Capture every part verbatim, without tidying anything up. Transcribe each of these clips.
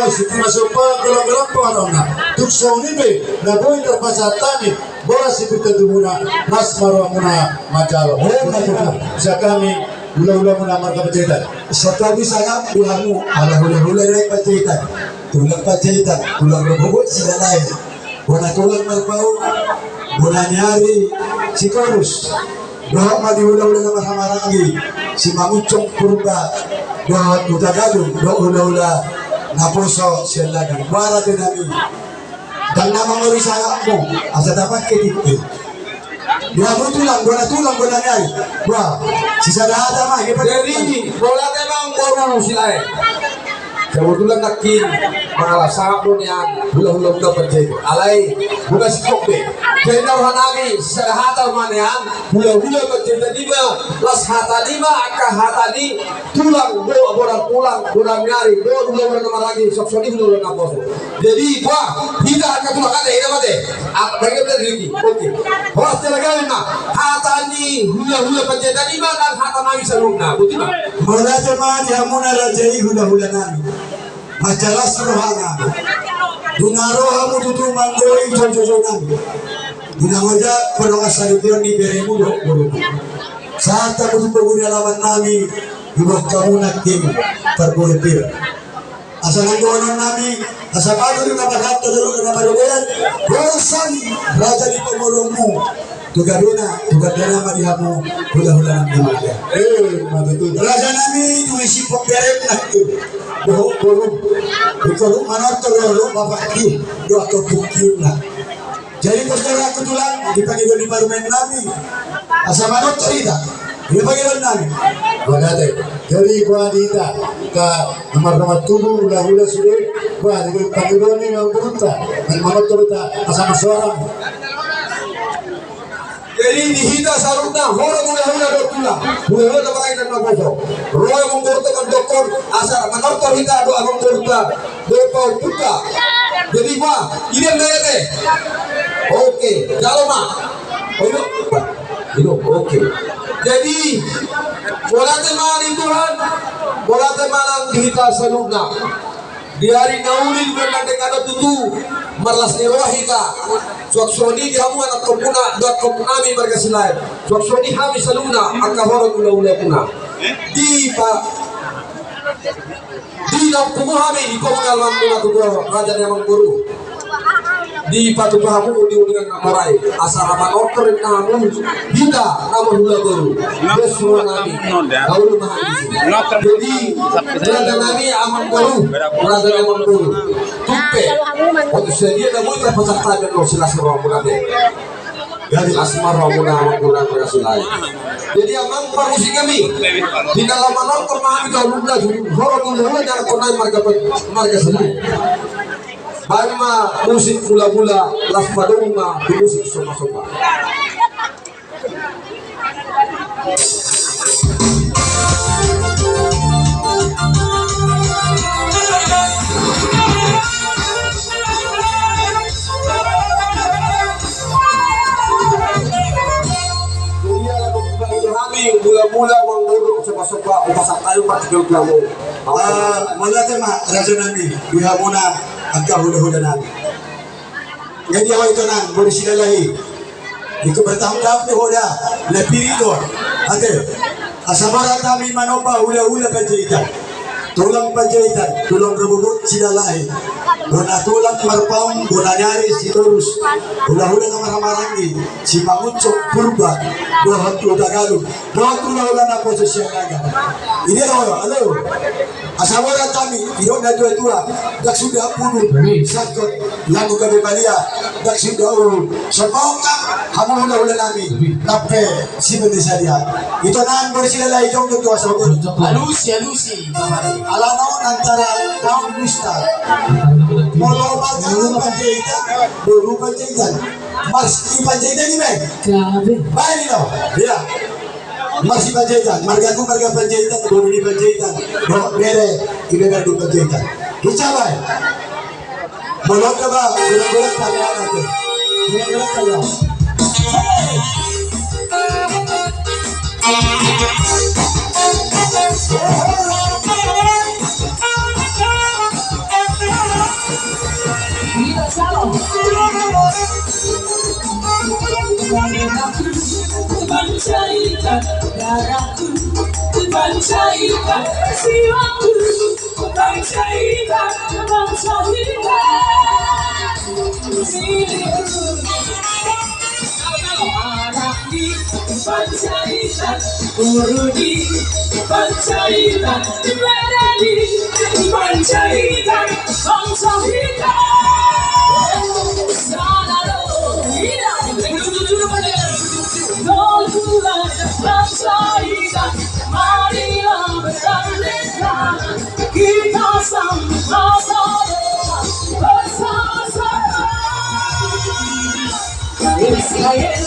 Siti masomba, golanggolang pangarahutna. Tung songon i pe na boi tarpasahat hami, boras sipinta tubuna, las ma rohamuna manjalo. Asa hami hulahulamuna marga Panjaitan. Asa hami sangap di hamu ala hulahula ni Panjaitan. Tulang Panjaitan, tulang rorobot Silalahi. Bona tulang Marpaung, bona ni ari Sitorus. Dohot ma di hulahula na marhahamaranggi, Simangunsong, Purba, dohot Hutagalung, dohot hulahula naposo sian ladang. Boha, raja nami? Ndang na mangoli sangapmu, asa tapangke tingki. Di hamu tulang, bona tulang, bona ni ari. Boha, sisada hata ma, dia. Jadi, mauliate ma amangboru Silahi. Kebetulan nangkin mangalap sangap do nian hulahulamuna Panjaitan. Alai, bukan singkop be. Jadi na roha nami, sisada hata ma nian hulahula Panjaitan i ma, las hata ni ma, angka hata ni tulang, bo-, bona tulang, bona ni ari, bo-, hulahula na maranggi, songon i hulahula naposo. Jadi, boha, hita angka tulang, ate, hita mate. Apa bagian dari ini? Oke. Horas ni raja nami ma. Hata ni hulahula Panjaitan i ma, nang hata nami saluhutna. Botima. Mauliate ma di hamuna raja i, hulahula nami. Mansai las roha nami. Dung ro hamu tutu manggoi joujou nami. Di na manjak pardongan saripeon ni beremu dohot borumu. Sahat hamu tu pogu ni alaman nami, diboan hamu nangkin parbue pir. Asa nang dohonon nami, asa padu do na marhata, dohot na marobean, bosan raja ni pamoruonmu. Tu gabena, tu gabena ma di hamu hulahula nami. Eh, ma tutu. Raja nami, dung i sipok berem nangkin. Dohot borum. Ingkon manortor do bapak i, dohot ompungkina. Jadi, pos dohot tulang, di pangido ni parumaen nami. Asa manortor hita. Di pangido nami. Mauliate. Jadi, boha di hita, angka na marhahamaranggi, hulahula sude, boha di pangido ni amangborunta. Manortor hita, asa marsoara. Jadi, di hita saluhutna, horong hulahula dohot tulang. Hulahula na maranggi, naposo. Ro amangborunta mandokkon, asa manortor hita dohot amangborunta. Dohot paompungta. Jadi, boha, ido ma, ate? Oke, jalo ma. Oh, ido. Ido, oke. Jadi, mauliate ma di Tuhan, mauliate ma nang di hita saluhutna. Di ari na uli, di bulan na denggan on tutu, marlas ni roha hita. Suang songon i di hamu anakkonmuna, dohot anakkonmuna marga Silahi. Suang songon i hami saluhutna, angka horong hulahulamuna. Di pa- Di na umpungu hami, di pogu ni alamanmuna tutu, raja ni amangboru. Dipatupa hamu di uningan na mora i, asa ra manortor hamu, hita na marhulaboru. Dos roha nami, na uli ma hami. Jadi, raja nami amangboru, raja ni amangboru. Tung pe, oto sadia na boi tarpasahat hami, no, silas rohamuna be. Jadi, las ma rohamuna, amangboru na marga Silahi. Jadi, amang parmusik nami, di na laho manortor ma hami tu hamu, tu horong hulahula ni anakkonmuna marga, marga Silahi. Baen ma musik mula-mula, laos padomu ma tu musik somba-somba. Jadi, ala nunga dipangido hami, mula-mula amangboru, somba-somba, upasahat hami ma tu hamu. Ah, mauliate ma, raja nami, di hamuna, angka hula-hula nami. Jadi, ahu ito nang, boru Silalahi. Ingkon bertahun-tahun di hoda, na pir i do. Ate, asa borat hami manomba hula-hula Panjaitan. Tulang Panjaitan, tulang rorobot Silalahi. Bona tulang Marpaung, bona ni ari Sitorus. Hula-hula na marhaha-maranggi, Simangunsong, Purba, dohot Hutagalung. Dohot hula-hula naposo sian ladang. Idia do, halo. Asa borat hami, didok na tua-tua, ndang suda ampunu, sangkot, langu gabe balia, ndang suda uhum. Somba ongkang, hamu hula-hula nami, lampe, simen ni sadia. Ito nang boru Silalahi, jongjong do asa boru. Alusi, alusi. Ala naon antara naon musta. Molo marga Panjaitan, boru Panjaitan. Mars ni Panjaitan i, men. Baen i do. Ia. Mars ni Panjaitan, margaku marga Panjaitan, boru ni Panjaitan, dohot bere, ibeber ni Panjaitan. Hinsa baen. Bolon ka ba, bolon-bolon talian ate. Bolon-bolon talian. Hey! Panjaitan darahku, panjaitan jiwaku, panjaitan, panjaitan. Anak ni Panjaitan, boru ni Panjaitan, bere ni Panjaitan, Panjaitan. Sada do, ida, jujur, jujur, jujur. Dua, Panjaitan, marilah berandeka. Kita sama-sama bersama-sama. Israel,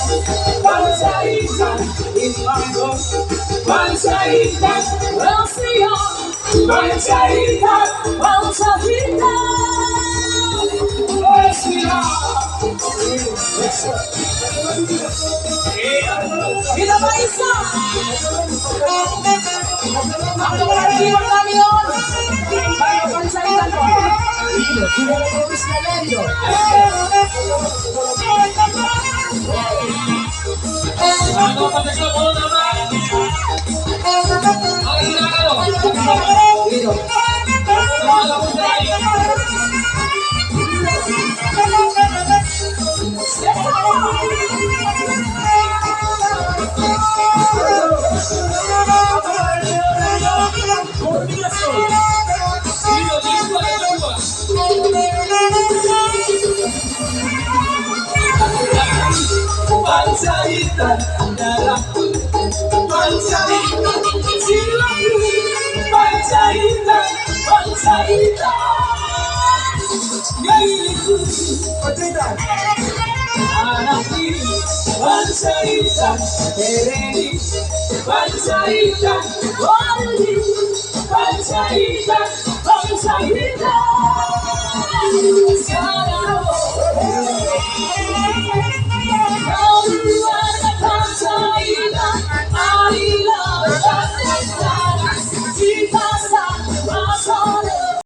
Panjaitan, Imam, Panjaitan, Rusia, Panjaitan, Panjaitan, Rusia. Kita bangsa. Aku lagi berkami on. Baik, Panjaitan. Panjaitan darahku, Panjaitan jiwaku, Panjaitan, Panjaitan. Gairku, Panjaitan. Anak ni Panjaitan, bere ni Panjaitan, boru ni Panjaitan, Panjaitan.